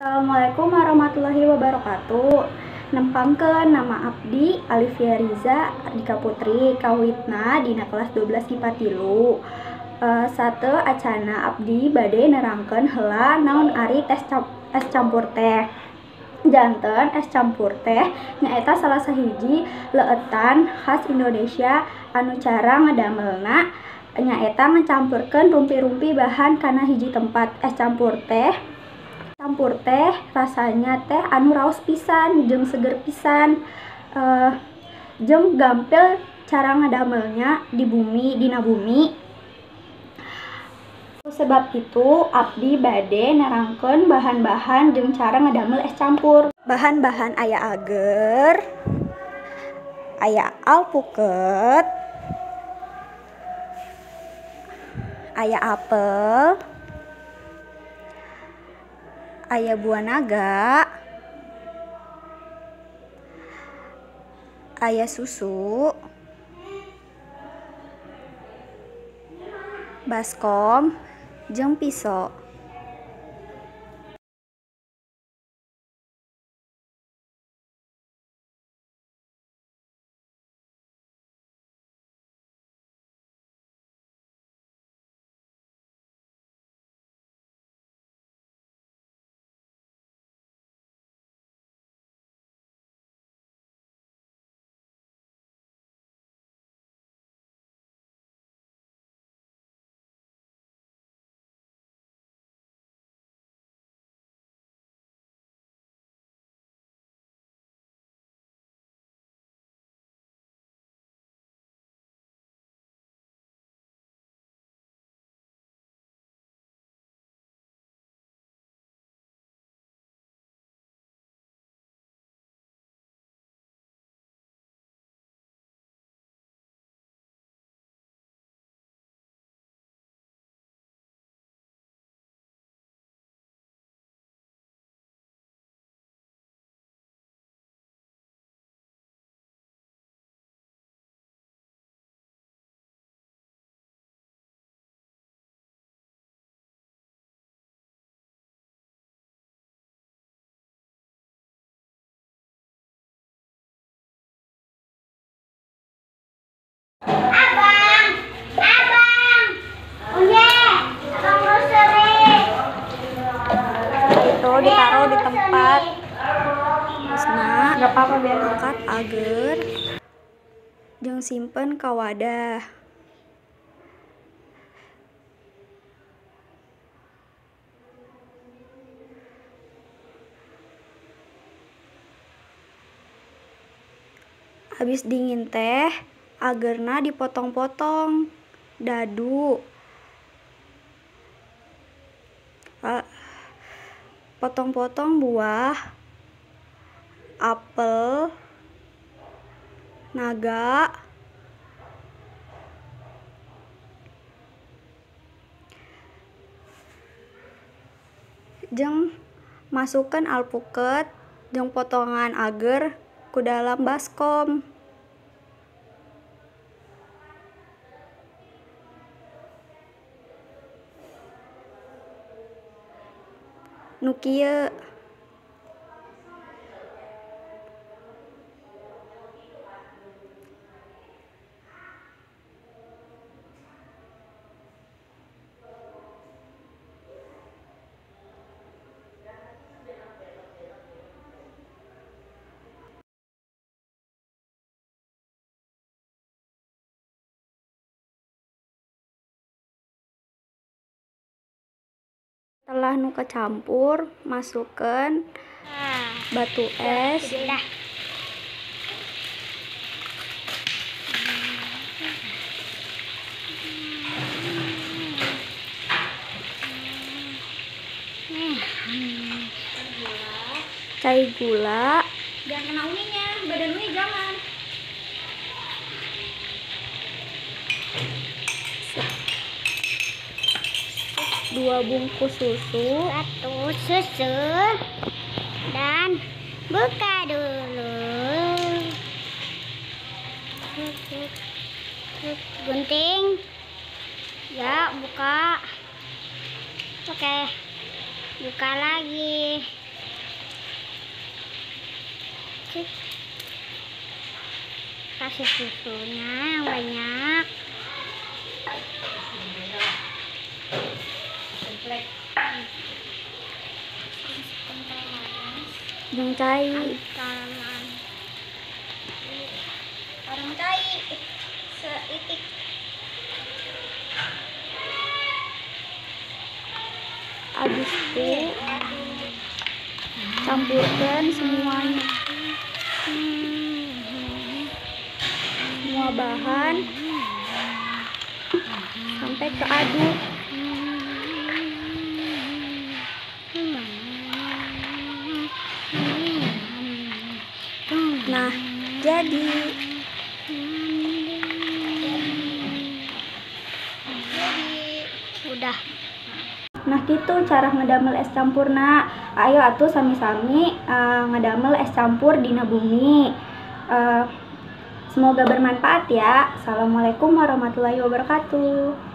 Assalamualaikum warahmatullahi wabarakatuh. Nempangkeun nama abdi Alifia Riza Ardika Putri kawitna dina kelas 12 IPA 3. Sate acana abdi bade nerangkeun heula naon ari es campur teh. Janten es campur teh nyaeta salah sahiji leuetan khas Indonesia anu cara ngadamelna nyaeta ngacampurkeun rumpi-rumpi bahan kana hiji tempat. Es campur teh rasanya teh anu raos pisan jeung seger pisan, jeung gampil cara ngadamelnya di bumi dina bumi. Sebab itu abdi bade nerangkeun bahan-bahan jeung cara ngadamel es campur. Bahan-bahan aya ager, aya alpuket, aya apel, aya buah naga, aya susu, baskom, jeung pisau. Itu ditaruh di tempat nah, nggak apa-apa biar angkat ager jeung simpen ka wadah. Habis dingin teh agerna dipotong-potong dadu, potong-potong buah apel, naga, jeung masukkan alpuket jeung potongan ager ku dalam baskom. Nu kieu. Setelah nu kecampur, masukkan batu es, cai gula, jangan kena uminya, badan umi jangan. Dua bungkus susu, satu susu, dan buka dulu. Gunting, ya buka. Oke, buka lagi. Kasih susunya yang banyak. Jeung cai. Orang cai seitik. Abis itu campurkan semuanya, semua bahan sampai keaduk. Nah, jadi udah. Nah, gitu cara ngedamel es campurna. Ayo atuh sami-sami ngedamel es campur dina bumi. Semoga bermanfaat ya. Assalamualaikum warahmatullahi wabarakatuh.